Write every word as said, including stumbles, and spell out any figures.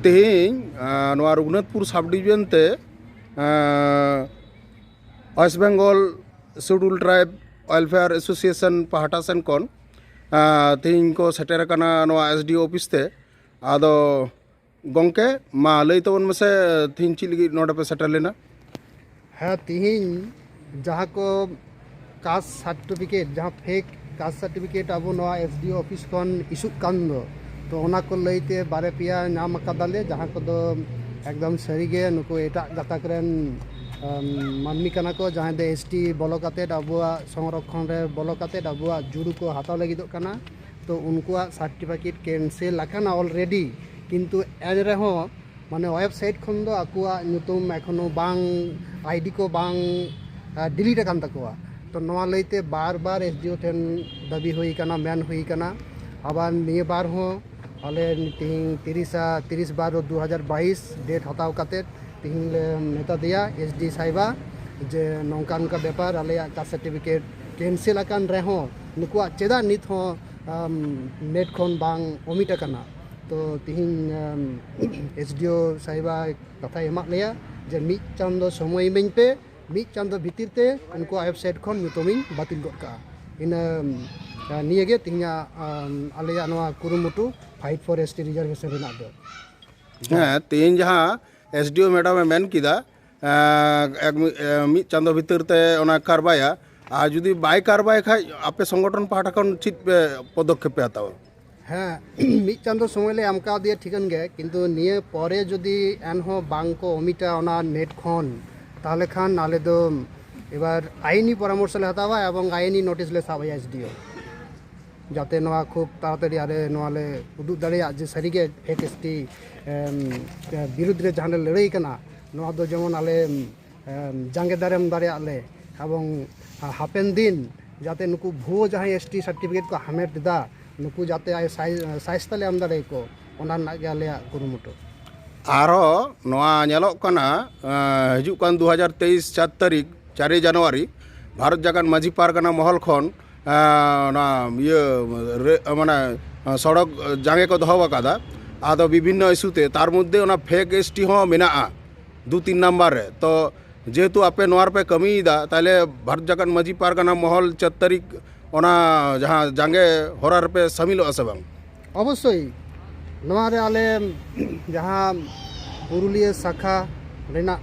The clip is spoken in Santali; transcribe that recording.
ᱛᱮᱦᱮᱧ ᱟᱸ, ᱱᱚᱣᱟ ᱨᱚᱜᱷᱩᱱᱟᱛᱷᱯᱩᱨ ᱥᱟᱵ ᱰᱤᱵᱷᱤᱡᱚᱱ ᱛᱮ ᱟᱸ, West Bengal schedule tribe welfare association ᱯᱟᱦᱴᱟ ᱥᱮᱱ ᱠᱷᱚᱱ ᱟᱸ, ᱛᱮᱦᱮᱧ ᱠᱚ ᱥᱮᱴᱮᱨ ᱟᱠᱟᱱᱟ ᱱᱚᱣᱟ ᱮᱥ ᱰᱤ ᱳ ᱚᱯᱷᱤᱥ ᱛᱮ᱾ ᱟᱫᱚ ᱜᱚᱢᱠᱮ, ᱢᱟ ᱞᱟᱹᱭ ᱛᱟᱵᱚᱱ ᱢᱮᱥᱮ, ᱛᱮᱦᱮᱧ ᱪᱮᱫ ᱞᱟᱹᱜᱤᱫ ᱱᱚᱰᱮ ᱯᱮ ᱥᱮᱴᱮᱨ ᱞᱮᱱᱟ? ᱦᱮᱸ, ᱛᱤᱦᱤᱧ ᱡᱟᱦᱟᱸ ᱠᱚ ᱠᱟᱥᱴ ᱥᱟᱨᱴᱤᱯᱷᱤᱠᱮᱴ, ᱡᱟᱦᱟᱸ ᱯᱷᱮᱠ ᱠᱟᱥᱴ ᱥᱟᱨᱴᱤᱯᱷᱤᱠᱮᱴ ᱟᱵᱚ ᱱᱚᱣᱟ ᱮᱥ ᱰᱤ ᱳ ᱚᱯᱷᱤᱥ ᱠᱷᱚᱱ ᱤᱥᱩᱜ ᱠᱟᱱ ᱫᱚ, ᱛᱚ ᱚᱱᱟ ᱠᱚ ᱞᱟᱹᱭᱛᱮ ᱵᱟᱨᱭᱟ ᱯᱮᱭᱟ ᱧᱟᱢ ᱟᱠᱟᱫᱟᱞᱮ, ᱡᱟᱦᱟᱸ ᱠᱚᱫᱚ ᱮᱠᱫᱚᱢ ᱥᱟᱹᱨᱤᱜᱮ ᱱᱩᱠᱩ ᱮᱴᱟᱜ ᱜᱟᱛᱟᱠ ᱨᱮᱱ ᱟᱢ, ᱢᱟᱹᱱᱢᱤ ᱠᱟᱱᱟ ᱠᱚ, ᱡᱟᱦᱟᱸᱭ ᱫᱚ ᱮᱥ ᱴᱤ ᱵᱚᱞᱚ ᱠᱟᱛᱮᱫ, ᱟᱵᱚᱣᱟᱜ ᱥᱚᱝᱨᱚᱠᱷᱚᱱ ᱨᱮ ᱵᱚᱞᱚ ᱠᱟᱛᱮᱫ ᱟᱵᱚᱣᱟᱜ ᱡᱩᱲᱩ ᱠᱚ ᱦᱟᱛᱟᱣ ᱞᱟᱹᱜᱤᱫᱚᱜ ᱠᱟᱱᱟ᱾ ᱛᱚ ᱩᱱᱠᱩᱣᱟᱜ ᱥᱟᱨᱴᱤᱯᱷᱤᱠᱮᱴ ᱠᱮᱱᱥᱮᱞ ᱟᱠᱟᱱᱟ ᱚᱞᱨᱮᱰᱤ, ᱠᱤᱱᱛᱩ ᱮᱱ ᱨᱮᱦᱚᱸ ᱢᱟᱱᱮ ᱳᱭᱮᱵᱽᱥᱟᱭᱤᱴ ᱠᱷᱚᱱ ᱫᱚ ᱟᱠᱚᱣᱟᱜ ᱧᱩᱛᱩᱢ ᱮᱠᱷᱚᱱᱳ ᱵᱟᱝ, ᱟᱭᱰᱤ ᱠᱚ ᱵᱟᱝ, ᱟ, ᱰᱤᱞᱤᱴ ᱟᱠᱟᱱ ᱛᱟᱠᱚᱣᱟ᱾ ᱛᱚ ᱱᱚᱣᱟ ᱞᱟᱹᱭᱛᱮ ᱵᱟᱨ ᱵᱟᱨ ᱮᱥ ᱰᱤ ᱳ ᱴᱷᱮᱱ ᱫᱟᱹᱵᱤ ᱦᱩᱭ ᱠᱟᱱᱟ, ᱢᱮᱱ ᱦᱩᱭ ᱠᱟᱱᱟ᱾ ᱟᱵᱟᱨ ᱱᱤᱭᱟᱹ ᱵᱟᱨ ᱦᱚᱸ ᱟᱞᱮ ᱛᱮᱦᱮᱧ ᱛᱤᱨᱤᱥᱟ, ᱛᱤᱨᱤᱥ ᱵᱟᱨᱚ ᱫᱩ ᱦᱟᱡᱟᱨ ᱵᱟᱭᱤᱥ ᱰᱮᱴ ᱦᱟᱛᱟᱣ ᱠᱟᱛᱮᱫ ᱛᱮᱦᱮᱧ ᱞᱮ ᱢᱮᱛᱟ ᱫᱮᱭᱟ ᱮᱥ ᱰᱤ ᱥᱟᱦᱮᱵᱟ ᱡᱮ ᱱᱚᱝᱠᱟ ᱱᱚᱝᱠᱟ ᱵᱮᱯᱟᱨ, ᱟᱞᱮᱭᱟᱜ ᱠᱟᱥᱴ ᱥᱟᱨᱴᱤᱯᱷᱤᱠᱮᱴ ᱠᱮᱱᱥᱮᱞ ᱟᱠᱟᱱ ᱨᱮᱦᱚᱸ ᱱᱩᱠᱩᱣᱟᱜ ᱪᱮᱫᱟᱜ ᱱᱤᱛ ᱦᱚᱸ, ᱟᱢ, ᱱᱮᱴ ᱠᱷᱚᱱ ᱵᱟᱝ ᱚᱢᱤᱴ ᱟᱠᱟᱱᱟ? ᱛᱚ ᱛᱤᱦᱤᱧ, ᱟᱢ, ᱮᱥ ᱰᱤ ᱳ ᱥᱟᱦᱮᱵᱟ ᱠᱟᱛᱷᱟᱭ ᱮᱢᱟᱫ ᱞᱮᱭᱟ ᱡᱮ ᱢᱤᱫ ᱪᱟᱸᱫᱚ ᱥᱚᱢᱚᱭ ᱤᱢᱟᱹᱧ ᱯᱮ, ᱢᱤᱫ ᱪᱟᱸᱫᱚ ᱵᱷᱤᱛᱤᱨ ᱛᱮ ᱩᱱᱠᱩᱣᱟᱜ ᱳᱭᱮᱵᱽᱥᱟᱭᱤᱴ ᱠᱷᱚᱱ ᱧᱩᱛᱩᱢᱤᱧ ᱵᱟᱹᱛᱤᱞ ᱜᱚᱫ ᱠᱟᱜᱼᱟ᱾ ᱤᱱᱟᱹ, ᱟᱢ, ᱱᱤᱭᱟᱹᱜᱮ ᱛᱤᱦᱤᱧᱟᱜ, ᱟᱢ, ᱟᱞᱮᱭᱟᱜ ᱱᱚᱣᱟ ᱠᱩᱨᱩᱢᱩᱴᱩ fight for S T reservation ᱨᱮᱱᱟᱜ ᱫᱚ᱾ ᱦᱮᱸ, ᱛᱮᱦᱮᱧ ᱡᱟᱦᱟᱸ ᱮᱥ ᱰᱤ ᱳ ᱢᱮᱰᱟᱢᱮ ᱢᱮᱱ ᱠᱮᱫᱟ, ᱮᱸ, ᱮᱠ ᱢᱤ-, ᱮᱸ, ᱢᱤᱫ ᱪᱟᱸᱫᱚ ᱵᱷᱤᱛᱤᱨ ᱛᱮ ᱚᱱᱟ ᱠᱟᱨᱵᱟᱭᱟ, ᱟᱨ ᱡᱩᱫᱤ ᱵᱟᱭ ᱠᱟᱨᱵᱟᱭ ᱠᱷᱟᱡ ᱟᱯᱮ ᱥᱚᱝᱜᱚᱴᱷᱚᱱ ᱯᱟᱦᱴᱟ ᱠᱷᱚᱱ ᱪᱮᱫ ᱯᱮ ᱯᱚᱫᱚᱠᱷᱮᱯ ᱯᱮ ᱦᱟᱛᱟᱣᱟ? ᱦᱮᱸ, ᱢᱤᱫ ᱪᱟᱸᱫᱚ ᱥᱚᱢᱚᱭ ᱞᱮ ᱮᱢ ᱠᱟᱣᱫᱮᱭᱟ, ᱴᱷᱤᱠᱟᱹᱱ ᱜᱮ, ᱠᱤᱱᱛᱩ ᱱᱤᱭᱟᱹ ᱯᱚᱨᱮ ᱡᱩᱫᱤ ᱮᱱᱦᱚᱸ ᱵᱟᱝ ᱠᱚ ᱚᱢᱤᱴᱟ ᱚᱱᱟ ᱱᱮᱴ ᱠᱷᱚᱱ, ᱛᱟᱦᱚᱞᱮ ᱠᱷᱟᱱ ᱟᱞᱮ ᱫᱚ ᱮᱵᱟᱨ ᱟᱭᱤᱱᱤ ᱯᱚᱨᱟᱢᱚᱨᱥᱚ ᱞᱮ ᱦᱟᱛᱟᱣᱟ ᱮᱵᱚᱝ ᱟᱭᱤᱱᱤ ᱱᱳᱴᱤᱥ ᱞᱮ ᱥᱟᱵᱟ ᱮᱥ ᱰᱤ ᱳ, ᱡᱟᱛᱮ ᱱᱚᱣᱟ ᱠᱷᱩᱵ ᱛᱟᱲᱟᱛᱟᱲᱤ ᱟᱞᱮ ᱱᱚᱣᱟ ᱞᱮ ᱩᱫᱩᱜ ᱫᱟᱲᱮᱭᱟᱜ ᱡᱮ ᱥᱟᱹᱨᱤᱜᱮ ᱯᱷᱮᱠ ᱮᱥ ᱴᱤ, ᱮᱢ, ᱵᱤᱨᱩᱫᱽ ᱨᱮ ᱡᱟᱦᱟᱸ ᱞᱮ ᱞᱟᱹᱲᱦᱟᱹᱭ ᱠᱟᱱᱟ, ᱱᱚᱣᱟ ᱫᱚ ᱡᱮᱢᱚᱱ ᱟᱞᱮ, ᱮᱢ, ᱡᱟᱸᱜᱮ ᱫᱟᱨᱟᱢ ᱫᱟᱲᱮᱭᱟᱜ ᱞᱮ ᱮᱵᱚᱝ ᱦᱟᱯᱮᱱ ᱫᱤᱱ ᱡᱟᱛᱮ ᱱᱩᱠᱩ ᱵᱷᱩᱣᱟᱹ ᱡᱟᱦᱟᱸᱭ ᱮᱥ ᱴᱤ ᱥᱟᱨᱴᱤᱯᱷᱤᱠᱮᱴ ᱠᱚ ᱦᱟᱢᱮᱴ ᱮᱫᱟ, ᱱᱩᱠᱩ ᱡᱟᱛᱮ ᱟᱭ ᱥᱟᱭ-, ᱥᱟᱭᱥᱛᱟ ᱞᱮ ᱮᱢ ᱫᱟᱲᱮᱭᱟᱠᱚ, ᱚᱱᱟ ᱨᱮᱱᱟᱜ ᱜᱮ ᱟᱞᱮᱭᱟᱜ ᱠᱩᱨᱩᱢᱩᱴᱩ᱾ ᱟᱨᱦᱚᱸ ᱱᱚᱣᱟ ᱧᱮᱞᱚᱜ ᱠᱟᱱᱟ, ᱮᱸ, ᱦᱤᱡᱩᱜ ᱠᱟᱱ ᱫᱩ ᱦᱟᱡᱟᱨ ᱛᱮᱭᱤᱥ ᱪᱟᱨ ᱛᱟᱹᱨᱤᱠᱷ, ᱪᱟᱨᱮ ᱡᱟᱱᱩᱣᱟᱨᱤ, ᱵᱷᱟᱨᱚᱛ ᱡᱟᱠᱟᱛ ᱢᱟᱹᱡᱷᱤ ᱯᱟᱨᱜᱟᱱᱟ ᱢᱚᱦᱚᱞ ᱠᱷᱚᱱ, ᱮᱸ, ᱚᱱᱟ ᱤᱭᱟᱹ ᱨᱮ, ᱢᱟᱱᱮ, ᱥᱚᱲᱚᱠ ᱡᱟᱸᱜᱮ ᱠᱚ ᱫᱚᱦᱚ ᱟᱠᱟᱫᱟ᱾ ᱟᱫᱚ ᱵᱤᱵᱷᱤᱱᱱᱚ ᱤᱥᱩ ᱛᱮ, ᱛᱟᱨ ᱢᱚᱫᱽᱫᱷᱮ ᱚᱱᱟ ᱯᱷᱮᱠ ᱮᱥᱴᱤ ᱦᱚᱸ ᱢᱮᱱᱟᱜᱼᱟ ᱫᱩ ᱛᱤᱱ ᱱᱟᱢᱵᱟᱨ ᱨᱮ᱾ ᱛᱚ ᱡᱮᱦᱮᱛᱩ ᱟᱯᱮ ᱱᱚᱣᱟ ᱨᱮᱯᱮ ᱠᱟᱹᱢᱤᱭᱮᱫᱟ, ᱛᱟᱦᱞᱮ ᱵᱷᱟᱨᱚᱛ ᱡᱟᱠᱟᱛ ᱢᱟᱹᱡᱷᱤ ᱯᱟᱨᱜᱟᱱᱟ ᱢᱚᱦᱚᱞ ᱪᱟᱨ ᱛᱟᱹᱨᱤᱠᱷ ᱚᱱᱟ ᱡᱟᱦᱟᱸ ᱡᱟᱸᱜᱮ ᱦᱚᱨᱟ ᱨᱮᱯᱮ ᱥᱟᱹᱢᱤᱞᱚᱜᱼᱟ ᱥᱮ ᱵᱟᱝ? ᱚᱵᱚᱥᱥᱳᱭ, ᱱᱚᱣᱟ ᱨᱮ ᱟᱞᱮ ᱡᱟᱦᱟᱸ ᱯᱩᱨᱩᱞᱤᱭᱟᱹ ᱥᱟᱠᱷᱟ ᱨᱮᱱᱟᱜ